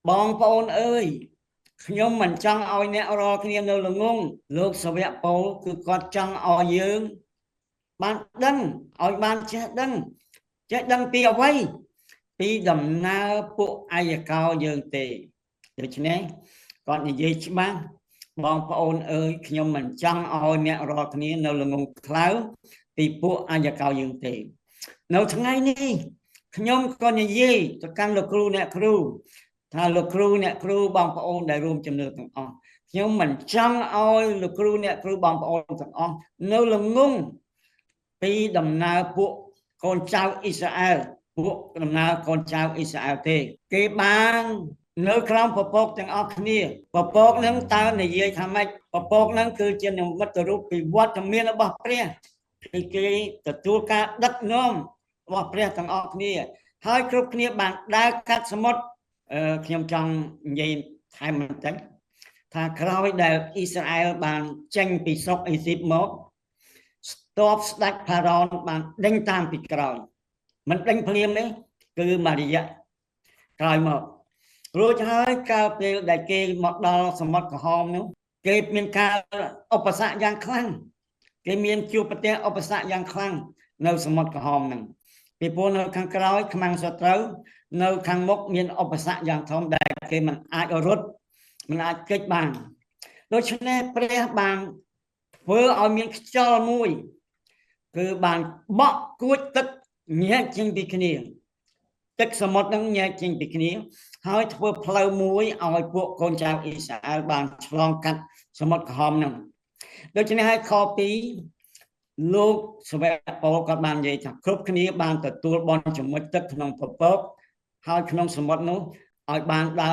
បងប្អូនអើយខ្ញុំមិនចង់ឲ្យអ្នករាល់គ្នានៅល្ងងលោកសាវកប៉ូលគឺគាត់ចង់ឲ្យយើងបានដឹងឲ្យបានចេះដឹងចេះដឹងពីអ្វីពីដំណើរពួកអាយកោយើងទេដូច្នេះគាត់និយាយច្បាស់បងប្អូនអើយខ្ញុំមិនចង់ឲ្យអ្នករាល់គ្នានៅល្ងងខ្លៅពីពួកអាយកោយើងទេនៅថ្ងៃនេះខ្ញុំក៏និយាយទៅកាន់លោកគ្រូអ្នកគ្រូថាលោកគ្រូអ្នកគ្រូបងប្អូនដែលរួមជំនឿទាំងអស់ខ្ញុំមិនចង់ឲ្យលោកគ្រូអ្នកគ្រូបងប្អូនទាំងអស់នៅល្ងងពីដំណើរពួកកូនចៅអ៊ីស្រាអែលពួកដំណើរកូនចៅអ៊ីស្រាអែលទេគេបាននៅក្រោមពពកទាំងអស់គ្នាពពកនឹងតើនិយាយថាម៉េចពពកនឹងគឺជានិមិត្តរូបពីវត្តមានរបស់ព្រះគឺគេទទួលការដឹកនាំរបស់ព្រះទាំងអស់គ្នាហើយគ្រប់គ្នាបានដើរកាត់សមុទ្រខ្ញុំចង់និយាយថែមបន្តិចថាក្រោយដែលអ៊ីស្រាអែលបានចេញពីស្រុកអេស៊ីបមកស្ទាប់ស្ដេចផារ៉ោនបានដេញតាមពីក្រោយមិនដេញភ្លាមទេគឺមួយរយៈក្រោយមករួចហើយកាលពេលដែលគេមកដល់សមុទ្រក្រហមនោះគេមានការឧបសគ្គយ៉ាងខ្លាំងគេមានជួបប្រទះឧបសគ្គយ៉ាងខ្លាំងនៅសមុទ្រក្រហមហ្នឹងពីព្រោះនៅខាងក្រោយខ្មាំងសត្រូវនៅខាងមុខមានឧបសគ្គយ៉ាងធំដែលគេមិនអាចរត់មិនអាចគេចបានដូច្នេះព្រះបានធ្វើឲ្យមានខ្យល់មួយគឺបានបក់គួចទឹកញែកចេញពីគ្នាទឹកសមុទ្រនឹងញែកចេញពីគ្នាហើយធ្វើផ្លូវមួយឲ្យពួកកូនចៅអ៊ីស្រាអែលបានឆ្លងកាត់សមុទ្រក្រហមនឹងដូច្នេះហើយខ2លោកសាវកប៉ូលគាត់បាននិយាយថាគ្រប់គ្នាបានទទួលបន់ចំណុចទឹកក្នុងពពកហើយក្នុងសមុទ្រនោះឲ្យបានដើ